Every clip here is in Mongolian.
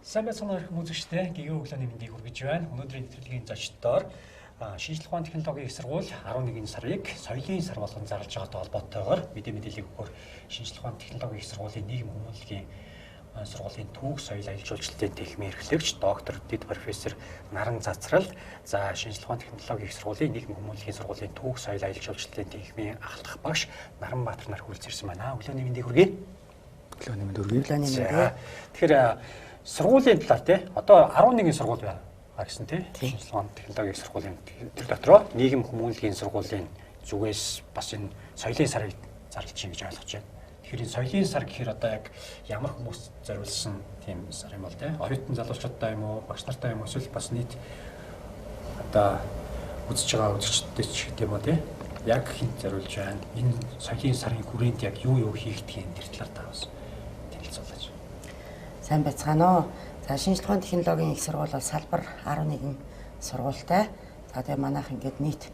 Сайн байцгаана уу үзэгчдээ. Гэгээ өглөөний мэндийг хүргэж байна. Өнөөдрийн нэвтрүүлгийн зочдоор шинжлэх ухааны технологийн их сургууль 11 сарыг соёлын сар болгон зарлж байгаатай холбоотойгоор мэдээллийг өгөхөөр шинжлэх ухааны технологийн их сургуулийн нийгэм хүмүүнлэгийн сургуулийн түүх соёл аялал жуулчлалын техникийн эрхлэгч доктор дэд профессор Наран Цацрал, за шинжлэх ухааны технологийн их сургуулийн нийгэм хүмүүнлэгийн сургуулийн түүх соёл аялал жуулчлалын техникийн ахлах багш Наранбаатар нар хүрэлцэн ирсэн байна. Өглөөний мэндийг хүргэе. Өглөөний мэнд хүргэе. Өглөөний мэнд. Тэгэхээр сургуулийн талаар тий одоо 11 сургууль байна гэсэн тий шинжлэх ухааны технологийн сургуулийн тэр дотроо нийгэм хүмүүнлэгийн сургуулийн зүгээс бас энэ соёлын сарыг зарлж чинь гэж ойлгож байна. Тэгэхээр энэ соёлын сар гэхээр одоо яг ямар хүмүүс зориулсан тийм сар юм бол тий оюутан залуучуудтай юм уу, багш нартай юм уу, эсвэл бас нийт одоо үзэж байгаа үзэгчдэд ч гэдэг юм уу тий яг хинт зориулж байна. Энэ соёлын сарын хүрээнд яг юу юу хийгдэх юм тэр талаар та бас танилцуулаач. Сайн байцгаана уу. За шинжлэх ухааны технологийн их сургууль бол салбар 11 сургуультай. За тэгээ манайх ингээд нийт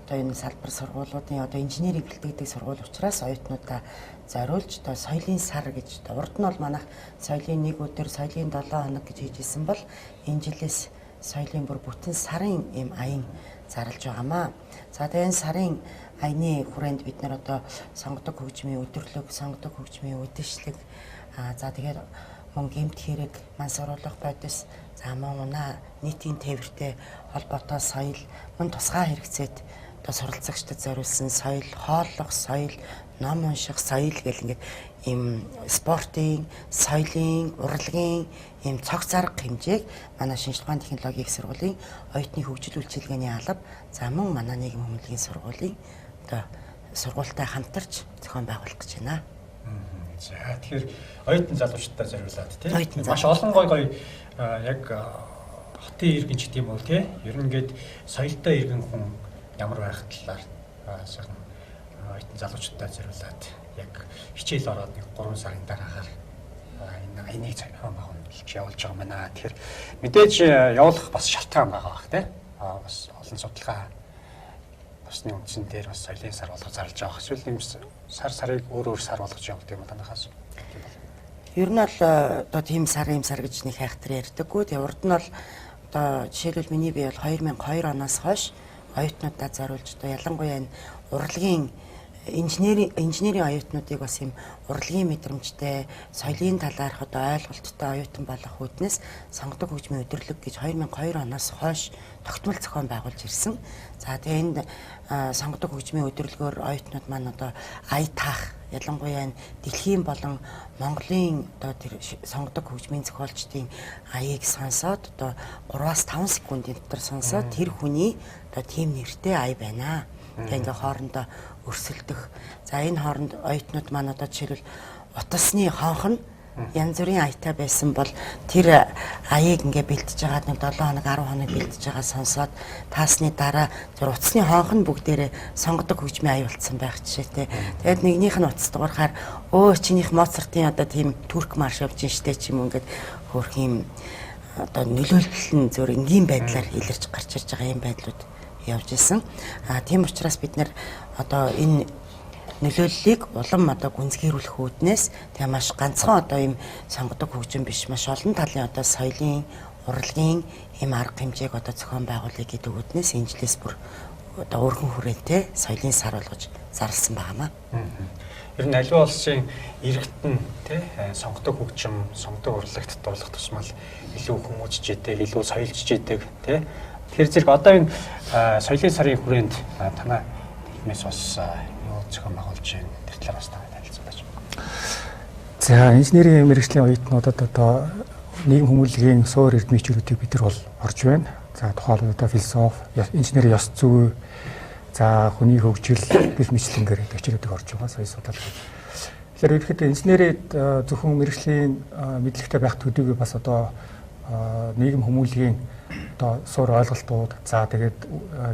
одоо энэ салбар сургуулиудын одоо инженерийг бэлтгэдэг сургууль учраас оюутнуудаа зориулж одоо соёлын сар гэж одоо урд нь бол манайх соёлын нэг өдөр, соёлын 7 хоног гэж хийж исэн бол энэ жилээс соёлын бүр бүтэн сарын ийм аян зарлж байгаамаа. За тэгээ энэ сарын аяны хүрээнд бид нар одоо сонгодог хөгжмийн өдөрлөг, сонгодог хөгжмийн үдэшлэг, за тэгээд мөн гэмт хэрэг, мансууруулах бодис, за мөн унаа нийтийн тээвэртэй холбоотой соёл, мөн тусгай хэрэгцээд одоо суралцагчдад зориулсан соёл, хооллох соёл, ном унших соёл гэл ингээд ийм спортын, соёлын, урлагийн ийм цогц арга хэмжээг манай шинжлэх ухааны технологийн их сургуулийн оюутны хөгжил үйлчилгээний алба, за мөн манай нийгэм хүмүүнлэгийн сургуулийн одоо сургуультай хамтарч зохион байгуулах гэж байна. За тэгэхээр оюутан залуучуудаа зориулаад тий маш олон гой гой яг хотын иргэн ч гэдэм үү тий ер нь ингээд соёлтой иргэн хүн ямар байх талаар сайхан оюутан залуучуудаа зориулаад яг хичээл ороод нэг 3 сарын дараагаар энэ аяныг зохион байгуулж явуулж байгаа байна. Тэгэхээр мэдээж явуулах бас шалтгаан байгаа бах тий бас олон судалгаа усны үндсэн дээр бас соёлын сар болгож зарлж байгаа. Эсвэл юм сар сарыг өөр өөр сар болгож явдаг юм танахаас. Ер нь бол одоо тийм сар юм сар гэж нэг хайхтар ярьдаггүй. Тэгээ урд нь бол одоо жишээлбэл миний бие бол 2002 оноос хойш оюутнуудаа зориулж одоо ялангуяа энэ урлагийн инженерийн оюутнуудыг бас юм урлагийн мэдрэмжтэй, соёлын талаарх одоо ойлголттой оюутан болох үүднээс сонгодог хөгжмийн өдөрлөг гэж 2002 оноос хойш тогтмол зохион байгуулж ирсэн. За тэгээ энд сонгодог хөгжмийн өдөрлөгөөр оюутнууд маань одоо ая таах, ялангуяа энэ дэлхийн болон Монголын одоо тэр сонгодог хөгжмийн зохиолчдын аяыг сонсоод одоо 3-5 секундын дотор сонсоод тэр хүний одоо тийм нэртэй ая байна. Тэгээ ингээ хоорондоо өрсөлдөх. За энэ хооронд оюутнууд маань одоо жишээлбэл утасны хонх нь янз бүрийн аятай байсан бол тэр аяыг ингээ бэлтэж байгаа нэг 7 хоног 10 хоног бэлтэж байгаа сонсоод таасны дараа зөв утасны хонх нь бүгдээрээ сонгодог хөгжмийн ая болцсон байх жишээтэй. Тэгээд нэгнийх нь утас дуурахаар өө чинийх Моцартын одоо тийм турк марш явж штэ ч юм уу ингээд хөөх юм одоо нөлөөлөл нь зөв энгийн байдлаар илэрч гарч ирж байгаа юм байдлууд явж исэн. А тийм учраас бид нэр одоо энэ нөлөөллийг улам одоо гүнзгийрүүлэх үүднээс тэгээ маш ганцхан одоо ийм сонгодог хөгжим биш маш олон талын одоо соёлын, урлагийн ийм арга хэмжээг одоо зохион байгуулъя гэдэг үүднээс энэ жилээс бүр одоо өргөн хүрээлтэй соёлын сар болгож зарласан байгаамаа. Ер нь аливаа улсын иргэдэн тий сонгодог хөгжим, сонгодог урлагт дурлах тусмал илүү хүмүүжж идэг, илүү соёлжж идэг тий. Тэгэхээр зэрэг одоо энэ соёлын сарын хүрээнд танай нийгмээс бас юу зохион байгуулж байна тэр талаар бас танилцуулаач. За инженерийн мэргэжлийн оюутнуудад одоо нийгэм хүмүүнлэгийн суур эрдмийн хичээлүүдийг бид нар бол орж байна. За тухайлбал одоо философи, инженерийн ёс зүй, за хүний хөгжил гэх мэтлэнгээр хичээлүүдийг орж байгаа соёл судлал. Тэгэхээр ерөнхийдөө инженерийн зөвхөн мэргэжлийн мэдлэгтэй байх төдийгүй бас одоо нийгэм хүмүүнлэгийн одоо суурь ойлголтууд, за тэгээд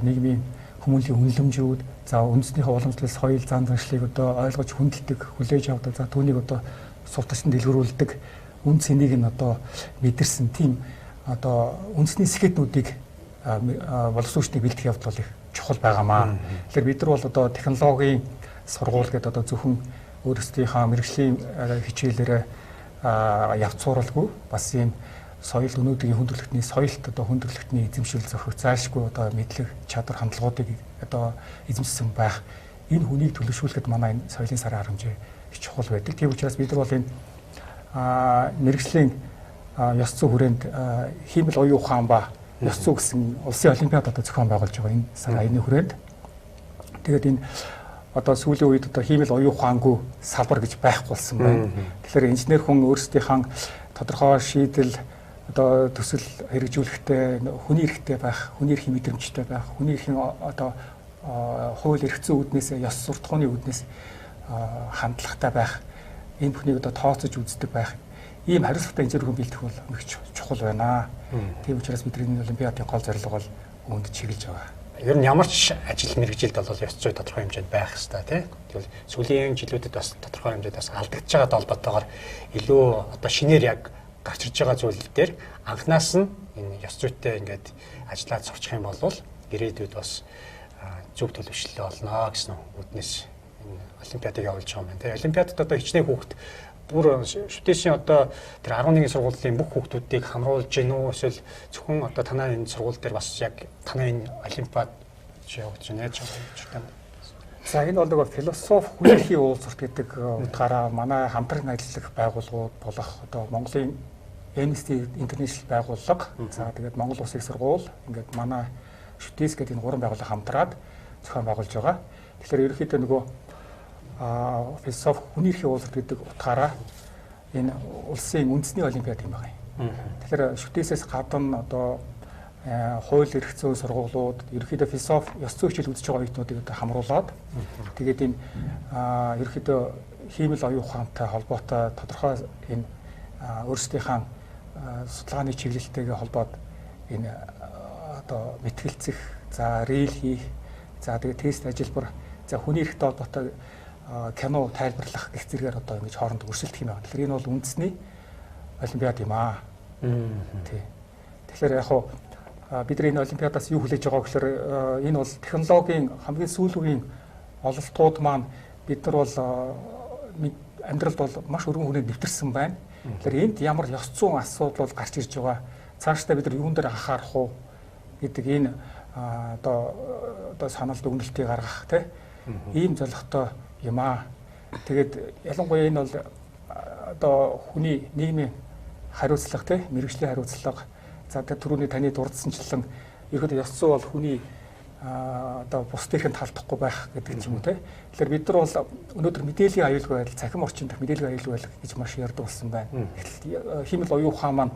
нийгмийн хүмүүнлэгийн үнэлэмжүүд, за үндэснийхээ уламжлал соёл зан заншлыг одоо ойлгож хүндэлдэг, хүлээж авдаг, за түүнийг одоо сурталчилан дэлгэрүүлдэг, үн цэнийг нь одоо мэдэрсэн тийм одоо үндэсний скетнүүдийг боловсруучныг бэлтгэх явдал бол их чухал байгаамаа. Тэгэхээр бид нар бол одоо технологийн сургууль гэдэг одоо зөвхөн өөрсдийнхөө мэргэжлийн хичээлээрээ явц суралгүй бас ийм Соёл өнөөдрийн хүндрэлтний соёлт одоо хүндрэлтний эзэмшил зохих зайлшгүй одоо мэдлэг чадвар хандлагуудыг одоо эзэмшсэн байх энэ хүнийг төлөвшүүлэхэд манай энэ соёлын сарын арга хэмжээ их чухал байдаг. Тийм учраас бид нар бол энэ мэргэжлийн ёс зүй хүрээнд хиймэл оюун ухаан ба ёс зүй гэсэн улсын олимпиад одоо зохион байгуулж байгаа энэ сар аяны хүрээнд. Тэгээд энэ одоо сүүлийн үед одоо хиймэл оюун ухаангүй салбар гэж байхгүй болсон байна. Тэгэхээр инженер хүн өөрсдийнхээ тодорхой шийдэл одоо төсөл хэрэгжүүлэхдээ хүний эрхтэй байх, хүний эрхийн мэдрэмжтэй байх, хүний эрхийн одоо хууль эрх зүйн үүднээс, ёс суртахууны үүднээс хандлагатай байх, энэ бүхнийг одоо тооцож үздэг байх ийм хариуцлагатай инженер хүн бэлдэх бол их чухал байна. Тийм учраас бидний олимпиадын гол зорилго бол үүнд чиглэж байгаа. Ер нь ямар ч ажил мэргэжилд бол ёс зүй тодорхой хэмжээнд байх ёстой тий. Тэгвэл сүүлийн жилүүдэд бас тодорхой хэмжээнд бас алдагдж байгаа холбоотойгоор илүү одоо шинээр яг гарч ирж байгаа зүйл дээр анханаас нь энэ ёс зүйтэй ингээд ажиллаад сурчих юм бол ирээдүйд бас зөв төлөвшлөл олно гэсэн үүднээс энэ олимпиадыг явуулж байгаа юм байна тий. Олимпиадад одоо хичнээн хүүхэд бүр шүтээсийн одоо тэр 11 сургуулийн бүх хүүхдүүдийг хамруулж гин үү эсвэл зөвхөн одоо танай энэ сургууль дээр бас яг танай энэ олимпиад явагдаж байна яаж байгаа юм. За энэ бол нөгөө философи хүний уулзалт гэдэг утгаараа манай хамтран ажиллах байгууллагууд болох одоо Монголын Amnesty International байгууллага, за тэгээд Монгол Улсын сургууль, ингээд манай шүтээс гэдэг энэ гурван байгууллага хамтраад зохион байгуулж байгаа. Тэгэхээр ерөнхийдөө нөгөө философи хүний эрхийн уулзалт гэдэг утгаараа энэ улсын үндэсний олимпиад юм байна. Тэгэхээр шүтээсээс гадна одоо хууль эрх зүйн сургуулиуд ерөнхийдөө философи ёс зүйн хичээл үзэж байгаа оюутнуудыг одоо хамруулад тэгээд энэ ерөнхийдөө хиймэл оюун ухаантай холбоотой тодорхой энэ өөрсдийнхээ судалгааны чиглэлтэйгээ холбоод энэ одоо мэтгэлцэх, за рил хийх, за тэгээд тест ажилбар, за хүний эрхтэй холбоотой кино тайлбарлах гэх зэрэгээр одоо ингэж хооронд өрсөлдөх юм байна. Тэгэхээр энэ бол үндэсний олимпиад юм аа. Тий. Тэгэхээр яг хуу бид нар энэ олимпиадаас юу хүлээж байгаа гэхээр энэ бол технологийн хамгийн сүүлийн үеийн ололтууд маань бид нар бол амьдралд бол маш өргөн хүрээнд нэвтэрсэн байна. Тэгэхээр энд ямар ёс зүйн асуудал бол гарч ирж байгаа. Цаашдаа бид нар юун дээр анхаарах уу гэдэг энэ одоо санал дүгнэлтийг гаргах тий ийм зорилготой юм аа. Тэгээд ялангуяа энэ бол одоо хүний нийгмийн хариуцлага тий мэргэжлийн хариуцлага. За тэр түрүүний таны дурдсанчлан ерөөдөө ёс зүй бол хүний одоо бусдын талдахгүй байх гэдэг ч юм уу тий. Тэгэхээр бид нар бол өнөөдөр мэдээллийн аюулгүй байдал, цахим орчин дэх мэдээллийн аюулгүй байдал гэж маш ярьдаг болсон байна. Гэтэл хиймэл оюун ухаан маань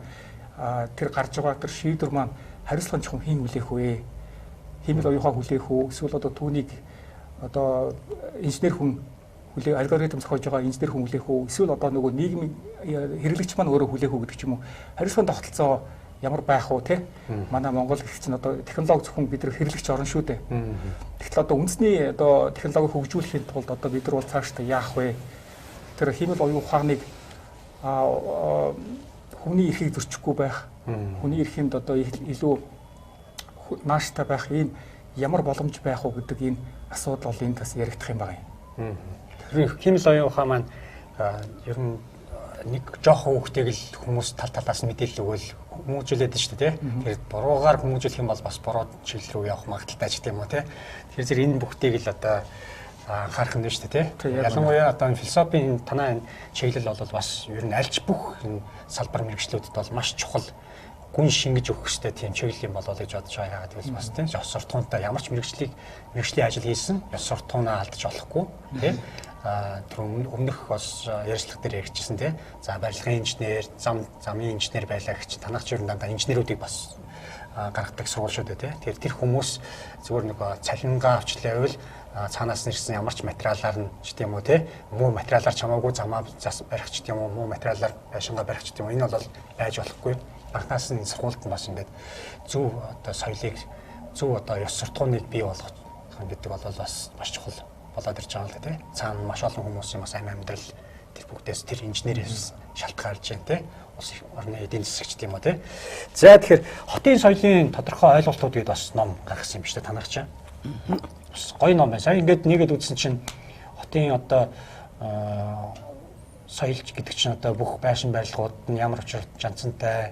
тэр гарч байгаа тэр шийдвэр маань хариуцлагын чухам хэн хүлээх вэ? Хиймэл оюун ухаан хүлээх үү? Эсвэл одоо түүнийг одоо инженер хүн хүлээ алгоритм зохиож байгаа инженер хүн хүлээх үү? Эсвэл одоо нөгөө нийгмийн хэрэглэгч маань өөрөө хүлээх үү гэдэг ч юм уу. Хариуцлагын тогтолцоо ямар байх уу те? Манай Монгол гэх чинь одоо технологи зөвхөн бид нар хэрэглэгч орн шүү дээ. Тэгтэл одоо үндэсний одоо технологиг хөгжүүлэхийн тулд одоо бид нар бол цаашдаа яах вэ? Тэр хиймэл оюун ухааныг хүний эрхийг зөрчихгүй байх, хүний эрхэнд одоо илүү нааштай байх ийм ямар боломж байх уу гэдэг энэ асуудал бол энд бас яригдах юм байна. Тэр хиймэл оюун ухаан маань ер нь нэг жоохон хүүхдийг л хүмүүс тал талаас нь мэдээлэл өгөөл хүмүүжүүлээд шүү дээ тий. Тэр буруугаар хүмүүжүүлэх юм бол бас буруу чиглэл рүү явах магадaltaй ч тийм үү тий. Тэгэхээр зэрэг энэ бүхтийг л одоо анхаарах нь шүү дээ тий. Ялангуяа одоо энэ философийн танаа энэ чиглэл бол бас ер нь альч бүх энэ салбар мэргэжлүүдэд бол маш чухал гүн шингэж өгөх хэрэгтэй тийм чиглэл юм болоо гэж бодож байгаа. Яагаад гэвэл бас тийм ёс суртахуунтай ямар ч мэргэжлийн ажил хийсэн ёс суртахуунаа алдаж болохгүй тий. Тэр өмнөх бас ярилцлага дээр ярьжсэн тий. За барилгын инженер, замын инженер байлаа гэх чинь танах ч ер нь дандаа инженерүүдийг бас гаргадаг сургууль шүү дээ тий. Тэгэхээр тэр хүмүүс зүгээр нөгөө цалингаа авчлаа байвал цаанаас нэрсэн ямар ч материалаар нь ч тийм үү тий. Муу материалаар ч хамаагүй замаа барих ч тийм үү, муу материалаар байшингаа барих ч тийм үү. Энэ бол байж болохгүй. Анхнаас нь сургуульд нь бас ингээд зөв одоо соёлыг зөв одоо ёс суртахууныг бий болгох гэдэг бол бас маш чухал болоод ирж байгаа л да тий. Цаана маш олон хүмүүсийн бас амьдрал тэр бүгдээс тэр инженерээс шалтгаалж байна тий. Улс орны эдийн засагч тийм үү тий. За тэгэхээр хотын соёлын тодорхой ойлголтууд гэдээ бас ном гаргасан юм биш үү танах чинь. Бас гоё ном байна. Сая ингээд нэгэд үзсэн чинь хотын одоо соёлч гэдэг чинь одоо бүх байшин барилгууд нь ямар учир жанцантай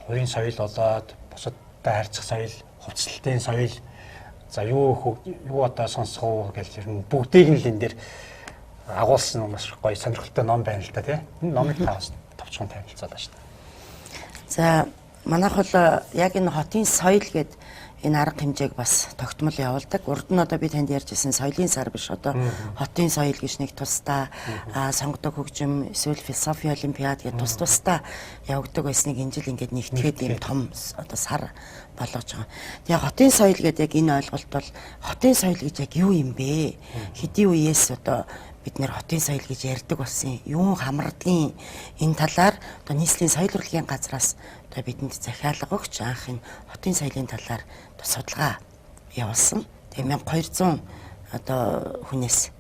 Хувийн соёл болоод бусадтай харьцах соёл, хувцлалтын соёл, за юу юу одоо сонсох уу гэж ер нь бүгдийг нь л энэ дээр агуулсан маш гоё сонирхолтой ном байна л да тий. Энэ номыг та бас товчхон танилцуулаа шүү дээ. За манайх бол яг энэ хотын соёл гээд энэ арга хэмжээг бас тогтмол явуулдаг. Урд нь одоо би танд ярьж ирсэн соёлын сар биш, одоо хотын соёл гэж нэг тусдаа сонгодог хөгжим, эсвэл философи олимпиад гэж тус тусдаа явагддаг байсныг энэ жил ингээд нэгтгэхэд ийм том одоо сар болгож байгаа. Тэгээ хотын соёл гэдэг яг энэ ойлголт бол хотын соёл гэж яг юу юм бэ? Хэдийн үеэс одоо бид нэр хотын соёл гэж ярьдаг болсон, юун хамардгийн энэ талаар одоо нийслэлийн соёл урлагийн газраас одоо бидэнд захиалга өгч анх энэ хотын соёлын талаар судалгаа явуулсан. Тэгээ 1200 одоо хүнээс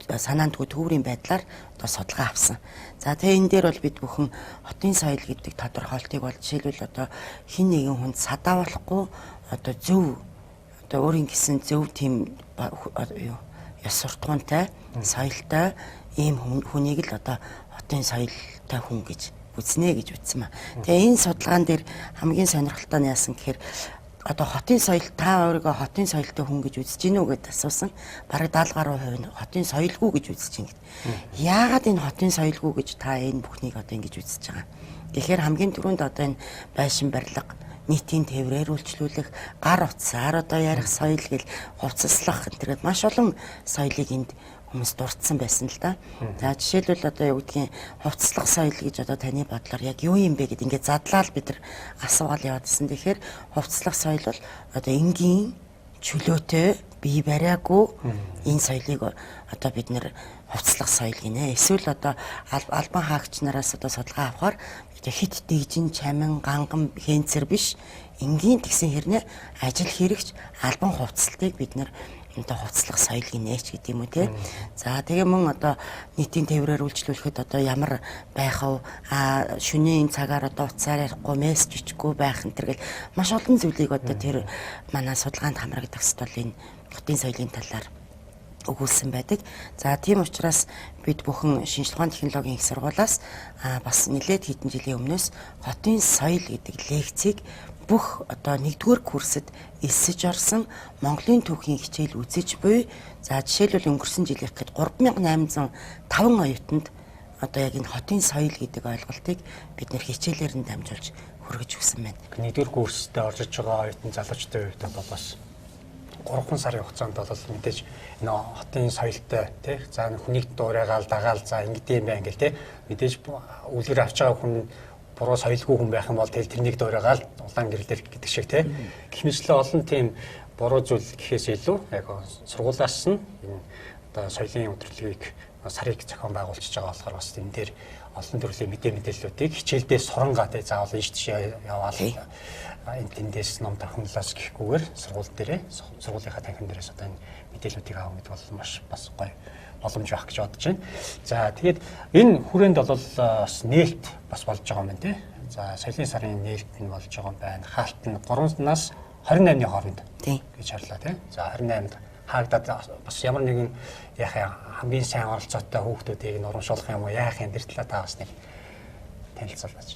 санаандгүй төврийн байдлаар одоо судалгаа авсан. За тэгээ энэ дээр бол бид бүхэн хотын соёл гэдэг тодорхойлтыг бол жишээлбэл одоо хин нэгэн хүнд садаа болохгүй одоо зөв одоо өөрийн гэсэн зөв тийм юу ёс суртахуунтай, соёлтой ийм хүнийг л одоо хотын соёлтой хүн гэж үзнэ гэж үзсэн ба. Тэгээ энэ судалгаан дээр хамгийн сонирхолтой нь яасан гэхээр одоо хотын соёл та өөрийгөө хотын соёлтой хүн гэж үзэж гинүү гэдээ асуусан. Бараг 70 гаруй хувь нь хотын соёлгүй гэж үзэж гин гэд. Яагаад энэ хотын соёлгүй гэж та энэ бүхнийг одоо ингэж үзэж байгаа? Тэгэхээр хамгийн түрүүнд одоо энэ байшин барилга, нийтийн тээврээр үйлчлүүлэх, гар утсаар одоо ярих соёл гэл хувцаслах энэ төргээд маш олон соёлыг энд хүмүүс дурдсан байсан л да. За жишээлбэл одоо юу гэдгийг хувцаслах соёл гэж одоо таны бодлоор яг юу юм бэ гэд ингээд задлал бид нар асуугаал яваадсэн. Тэгэхээр хувцаслах соёл бол одоо энгийн чөлөөтэй бие бариагүй энэ соёлыг одоо бид нэр хувцаслах соёл гинэ. Эсвэл одоо албан хаагч нараас одоо судалгаа авахар хит дийжин, чамин, ганган, хэнцэр биш энгийн тэгсэн хэрнээ ажил хэрэгч албан хувцлалтыг бид нэр одоо хувцлах соёл гинэ ч гэдэг юм уу те. За тэгээ мөн одоо нийтийн тээврээр үйлчлүүлэхэд одоо ямар байх вэ? А шөнийн цагаар одоо утсаар ярихгүй, мессеж бичихгүй байх энэ төр гэл маш олон зүйлийг одоо тэр манай судалгаанд хамрагдах хэвээр энэ хотын соёлын талаар өгүүлсэн байдаг. За тийм учраас бид бүхэн шинжлэх ухааны технологийн их сургуулиас бас нэлээд хэдэн жилийн өмнөөс хотын соёл гэдэг лекцийг бүх одоо нэгдүгээр курсэд элсэж орсон Монголын түүхийн хичээл үзэж буй. За жишээлбэл өнгөрсөн жилийнх гээд 3805 оюутанд одоо яг энэ хотын соёл гэдэг ойлголтыг бид нэр хичээлээр нь дамжуулж хүргэж өгсөн байна. Нэгдүгээр курстэй орж иж байгаа оюутан залуучдын хувьд бол бас 3 сарын хугацаанд бол мэдээж энэ хотын соёлтой тий за хүнийг дуурайгаал дагаал за ингэдэм байх ингээл тий мэдээж үлгэр авч байгаа хүн буруу соёлгүй хүн байх юм бол тэгэл тэрнийг дуурайгаал улаан гэрлэр гэдэг шиг тий гэх мэтлээ олон тийм буруу зүйл гэхээс илүү яг сургуулиас нь энэ одоо соёлын өдөрлөгийг сарыг зохион байгуулчихж байгаа болохоор бас энэ дээр олон төрлийн мэдээллүүдийг хичээлдээ сурангаа тий заавал ийш тийш яваал энэ тэндээс ном тохиомлоос гэхгүйгээр сургууль дээрээ сургуулийнхаа танхим дээрээс одоо энэ мэдээллүүдийг авах гэдэг бол маш бас гоё боломж байх гэж бодож байна. За тэгээд энэ хүрээнд бол бас нээлт бас болж байгаа юм байна тий. За соёлын сарын нээлт нь болж байгаа юм байна. Хаалт нь 3-наас 28-ны хооронд гэж харлаа тий. За 28-нд хаагдаад бас ямар нэгэн яах хамгийн сайн оролцоотой хүүхдүүдийг нь урамшуулах юм уу яах юм тэр талаа та бас нэг танилцуулаач.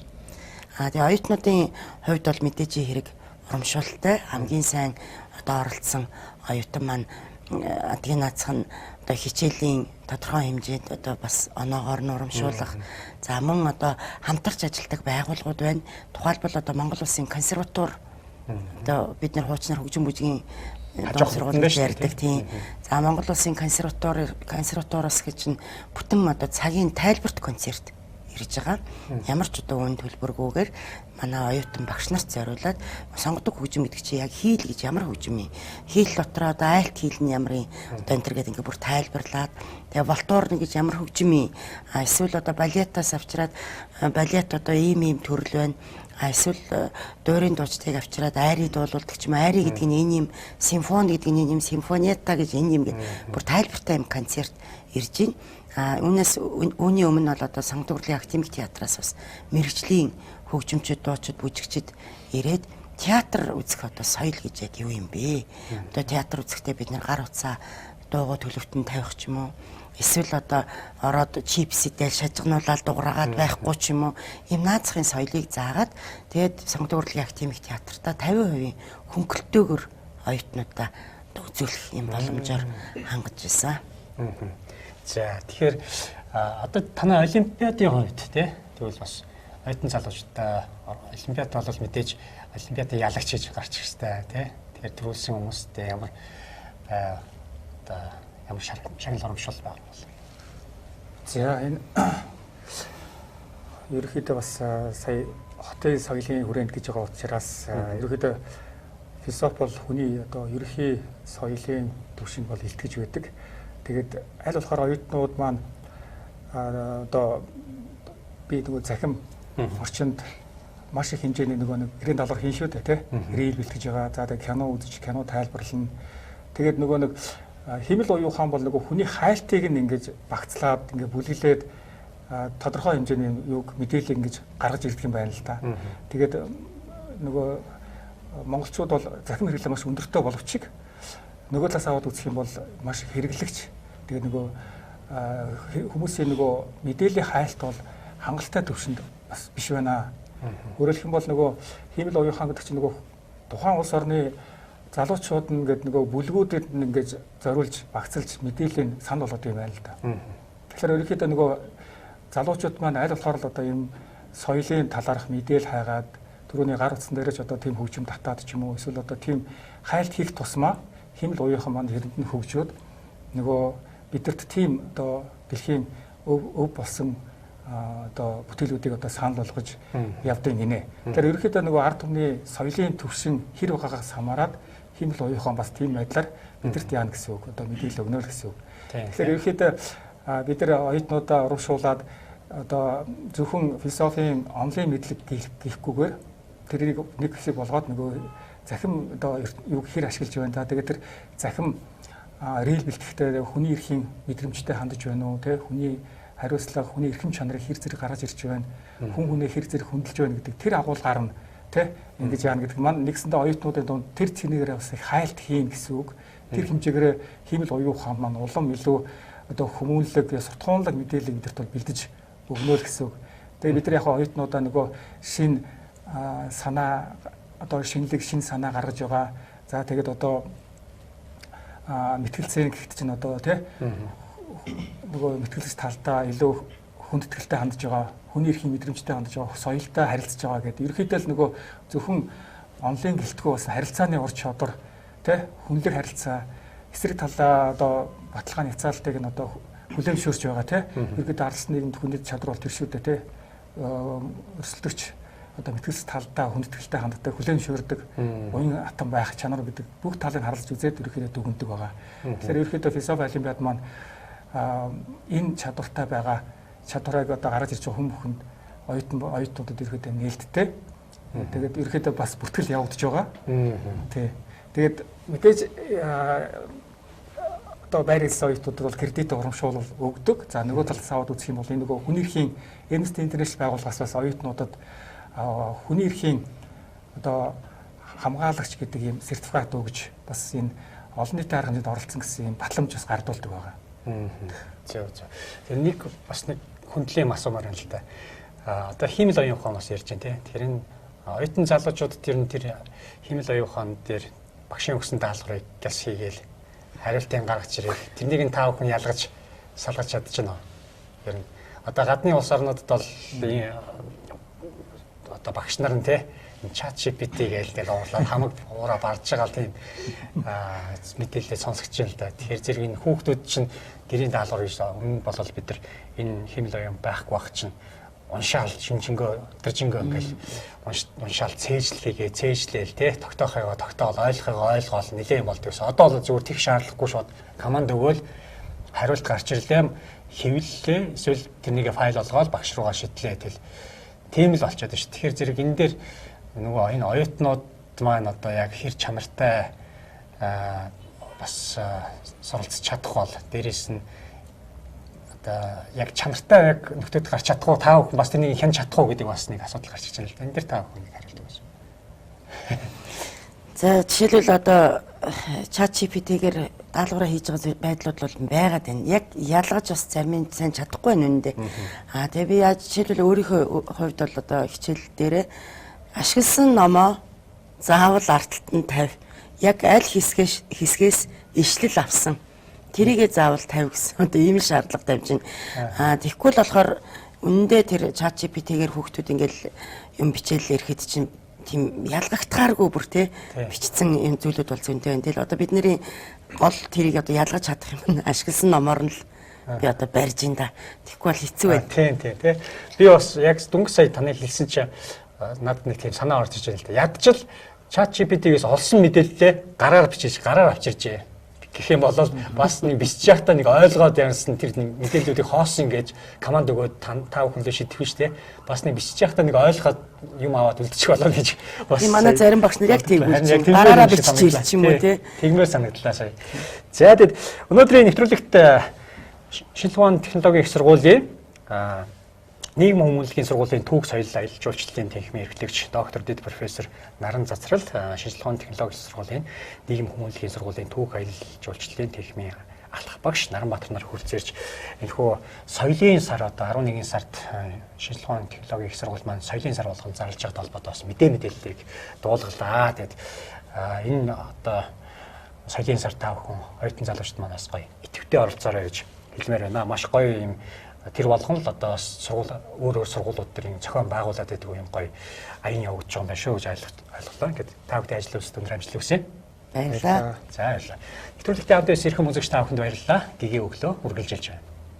А тэгээ оюутнуудын хувьд бол мэдээж хэрэг урамшуулалтай хамгийн сайн одоо оролцсон оюутан маань адгийн наацх нь одоо хичээлийн тодорхой хэмжээнд одоо бас оноогоор нь урамшуулах. За мөн одоо хамтарч ажилладаг байгууллагууд байна. Тухайлбал одоо Монгол Улсын консерватор одоо бид нар хуучнаар хөгжим бүжгийн дунд сургуульд ярьдаг тийм. За Монгол Улсын консерватороос гэж нь бүтэн одоо цагийн тайлбарт концерт ирж байгаа. Ямар ч одоо үн төлбөргүйгээр манай оюутан багш нарт зориулаад сонгодог хөгжим гэдэг чинь яг хийл гэж ямар хөгжим юм. Хийл дотор одоо айлт хийл нь ямар юм. Одоо энэ төр гэдэг ингээ бүр тайлбарлаад тэгээ волтуурна гэж ямар хөгжим юм. А эсвэл одоо балетаас авчираад балет одоо ийм ийм төрөл байна. А эсвэл дуурийн дуучдыг авчираад айри дуулуулдаг ч юм. Айри гэдэг нь энэ юм, симфони гэдэг нь энэ юм, симфониета гэж энэ юм гэдэг бүр тайлбартай юм концерт ирж байна. А үүнээс үүний өмнө бол одоо Сонгодог Урлын академик театраас бас мэрэгжлийн хөгжимчд, дуучид, бүжигчид ирээд театр үзэх одоо соёл гэж яг юу юм бэ? Одоо театр үзэхдээ бид нэр гар утсаа дуугаа төлөвтөн тавих ч юм уу. Эсвэл одоо ороод чипс идэл шажигнуулаад дуграагаад байхгүй ч юм уу. Ийм наацхийн соёлыг заагаад тэгээд сонгодог урлагийн академик театртаа 50% хөнгөлөлтөөр оюутнуудаа үзүүлэх юм боломжоор хангаж ирсэн. За, тэгэхээр одоо танай олимпиадын хувьд тий, тэгвэл бас оюутан залуучуудаа олимпиад бол мэдээж олимпиадын ялагч гэж гарч ирэх хэрэгтэй тий. Тэгэхээр төрүүлсэн хүмүүстэй ямар одоо ямар шагнал урамшуул байгаа бол. За, энэ ерөнхийдөө бас сая хотын соёлын хүрээнд гэж байгаа учраас ерөнхийдөө философи бол хүний одоо ерөнхий соёлын түвшинд бол илтгэж байдаг. Тэгээд аль болохоор оюутнууд маань одоо би нөгөө захим орчинд маш их хэмжээний нөгөө нэг гэрийн даалгавар хийн шүү дээ тий. Reel бэлтгэж байгаа. За, тэгээд кино үзэж, кино тайлбарлана. Тэгээд нөгөө нэг хиймэл оюун ухаан бол нөгөө хүний хайлтыг нь ингэж багцлаад, ингэ бүлэглээд тодорхой хэмжээний юг мэдээлэл ингэж гаргаж ирдэг юм байна л да. Тэгээд нөгөө монголчууд бол захим хэрэглээ маш өндөртэй боловч нөгөө талаас аваад үзэх юм бол маш их хэрэглэгч. Тэгээд нөгөө хүмүүсийн нөгөө мэдээллийн хайлт бол хангалттай түвшинд бас биш байна. Өөрөөр хэлэх юм бол нөгөө хиймэл оюун ухаан гэдэг чинь нөгөө тухайн улс орны залуучууд нь ингээд нөгөө бүлгүүдэд нь ингээд зориулж багцалж мэдээллийг санал болгоод юм байна л да. Тэгэхээр ерөнхийдөө нөгөө залуучууд маань аль болохоор л одоо ийм соёлын талаарх мэдээлэл хайгаад, түрүүний гар утсан дээрээ ч одоо тийм хөгжим татаад ч юм уу, эсвэл одоо тийм хайлт хийх тусмаа хиймэл оюун ухаан маань хэрэнд нь хөгжөөд нөгөө бидэрт тийм одоо дэлхийн өв болсон одоо бүтээлүүдийг одоо санал болгож явдаг гинэ. Тэгэхээр ерөнхийдөө нөгөө ард түмний соёлын төвшин хэр байгаагаас хамаарат хиймэл оюун ухаан бас тийм байдлаар бидэрт яана гэсэн үг. Одоо мэдээлэл өгнө л гэсэн үг. Тэгэхээр ерөнхийдөө бид нар оюутнуудаа урамшуулад одоо зөвхөн философийн онлайн мэдлэг гэхгүйгээр тэрийг нэг хэсэг болгоод нөгөө захим одоо юг хэр ашиглаж байна. За, тэгээд тэр захим reel бэлтгэхдээ хүний эрхийн мэдрэмжтэй хандаж байна уу, те, хүний хариуцлага, хүний эрхэм чанарыг хэр зэрэг гаргаж ирж байна, хүн хүнээ хэр зэрэг хөндлөж байна гэдэг тэр агуулгаар нь те ингэж яана гэдэг маань нэгсэндээ оюутнуудын дунд тэр цэнийгээрээ бас их хайлт хийн гэсэн үг. Тэр хэмжээгээр хиймэл оюун ухаан маань улам илүү одоо хүмүүнлэг, суртахуунлаг мэдээлэл бидэрт бол бэлдэж өгнө л гэсэн үг. Тэгээ бид нар яг оюутнуудаа нөгөө шин санаа, одоо шинэлэг, шин санаа гаргаж байгаа. За, тэгээд одоо мэтгэлцэн гэхэд чинь одоо тий нөгөө мэтгэлцэж талдаа илүү хүндэтгэлтэй хандж байгаа, хүний эрхийн мэдрэмжтэй хандж байгаа, соёлтой харилцаж байгаа гэдэг. Ерөнхийдөө л нөгөө зөвхөн онлайн гэлтгүү бас харилцааны ур чадвар тий хүнлэг харилцаа, эсрэг талаа одоо баталгааны хязгаарлалтыг нь одоо хүлээн зөвшөөрч байгаа тий. Ерөнхийдөө ардсан нийгэмд хүний чадвар бол тэр шүү дээ тий. Өрсөлдөгч одоо мэтгэлц талдаа хүндэтгэлтэй ханддаг, хүлээн зөвшөөрдөг, уян атан байх чанар гэдэг бүх талыг харалж үзээд ерөнхийдөө дүгнэдэг байгаа. Тэгэхээр ерөнхийдөө философи олимпиад маань энэ чадвартай байгаа чадварыг одоо гаргаж ирж байгаа хүн бүхэнд, оюутнуудад ерөнхийдөө нээлттэй. Тэгээд ерөнхийдөө бас бүртгэл явагдаж байгаа. Тий. Тэгээд мэдээж одоо байр хэлсэн оюутнуудад бол кредит урамшуул өгдөг. За, нөгөө талаас аваад үзэх юм бол энэ нөгөө хүний эрхийн Amnesty International байгууллагаас бас оюутнуудад хүний эрхийн одоо хамгаалагч гэдэг ийм сертификат өгж, бас энэ олон нийтийн арга хэмжээнд оролцсон гэсэн ийм батламж бас гардуулдаг байгаа. Зөв, зөв. Тэр нэг бас нэг хүндлэн юм асуумаар байна л да. А одоо хиймэл оюун ухаан бас ярьж байна тий. Тэр энэ оюутан залуучууд тэр нь тэр хиймэл оюун ухаан дээр багшийн өгсөн даалгаврыг гяс хийгээл хариултыг гаргаж ирэл тэрнийг нь та бүхэн ялгаж салгаж чадчихна уу? Ер нь одоо гадны улс орнуудад бол одоо багш нар нь тий ChatGPT гээл тэгэл уурлаад хамаг уураа барж байгаа л тийм мэдээлэл сонсогдож байна л да. Тэгэхээр зэрэг энэ хүүхдүүд чинь гэрийн даалгавар гэж өмнө болол бид нар энэ хиймэл оюун байхгүй байх чинь уншаал шинжингөө дэржингөө ингээл уншаал цээжлэхийгээ цээжлээл те, тогтоохыгоо тогтоол, ойлгохыгоо ойлгоол нэлээд юм болдог гэсэн. Одоо бол зүгээр тех шаардлагагүй, шууд команд өгөөл хариулт гарч ирлээ, хэвлэлээ, эсвэл тэрнийг файл болгоол багш руугаа шидлээ, тэл тийм л болчиход байна шүү. Тэгэхээр зэрэг энэ дээр нөгөө энэ оюутнууд маань одоо яг хэр чанартай бас суралцж чадах бол, дээрэс нь одоо яг чанартай яг нөхдөд гарч чадах уу, та бүхэн бас тэрнийг хянаж чадах уу гэдэг бас нэг асуудал гарч ирж байна л да. Энэ дээр та бүхэн нэг хариулт өгөөч. За, жишээлбэл одоо ChatGPT-гээр даалгавраа хийж байгаа байдлууд бол байгаад байна. Яг ялгаж бас зарим нь сайн чадахгүй байна үнэндээ. Аа тэгээ би яаж жишээлбэл өөрийнхөө хувьд бол одоо хичээл дээрээ ашигласан номоо заавал арталт нь 50. Яг аль хэсгээс ишлэл авсан. Тэрийгээ заавал 50 гэсэн. Одоо ийм л шаардлага тавьж байна. Аа тэгэхгүй л болохоор үнэндээ тэр ChatGPT-гээр хүүхдүүд ингээл юм бичээл ирэхэд чинь тийм ялгагдахааргүй бүр те бичсэн юм зүйлүүд бол зөнтэй байна. Тэгэл одоо бидний гол тэрийг одоо ялгаж чадах юм нь ашигласан номоор нь л би одоо барьж ин да. Тэгэхгүй бол хэцүү байна. Тийм тийм тий. Би бас яг дөнгөж сая таны хэлсэн чинь надад нэг тийм санаа орж иж байна л да. Ядчил ChatGPT-гээс олсон мэдээлэлээ гараар бичиж, гараар авчиржээ гэх юм бол бас нэг бичиж байхдаа нэг ойлгоод ямарсан тэр нэг мэдээллүүдийг хоосон гэж команд өгөөд та бүхэн лөө шийдэх биш те. Бас нэг бичиж байхдаа нэг ойлгоод юм аваад үлдчих болоо гэж бас манай зарим багш нар яг тийм үлдчих. Гараараа бичиж ирчих юм уу те. Тэгмээр санагдлаа сая. За тэгэд өнөөдрийн нэвтрүүлэгт шинжлэх ухааны технологийн их сургуулийн нийгэм хүмүүнлэгийн сургуулийн түүх соёл аялал жуулчлалын танхимын эрхлэгч доктор дэд профессор Наран Цацрал, шинжлэх ухааны технологийн сургуулийн нийгэм хүмүүнлэгийн сургуулийн түүх аялал жуулчлалын танхимын алхах багш Наранбаатар нар хүрэлцээрч энэхүү соёлын сар одоо 11 сард шинжлэх ухааны технологийн их сургууль маань соёлын сар болгон зарлж байгааг холбоотой бас мэдээллийг дуулгалаа. Тэгээд энэ одоо соёлын сар та бүхэн оюутан залуучууд маань бас гоё идэвхтэй оролцоорой гэж хэлмээр байна. Маш гоё юм тэр болгон л одоо сургууль өөр сургуулиуд дээр юм зохион байгуулад байдаг юм гоё аян явагдаж байгаа юм байна шүү гэж ойлголоо. Ингээд та бүхний ажил үйлсэд өндөр амжилт хүсье. Баярлалаа. За баярлалаа. Нэвтрүүлэгтээ хамт байсан эрхэм үзэгч та бүхэнд баярлалаа. Гэгээ өглөө үргэлжилж байна.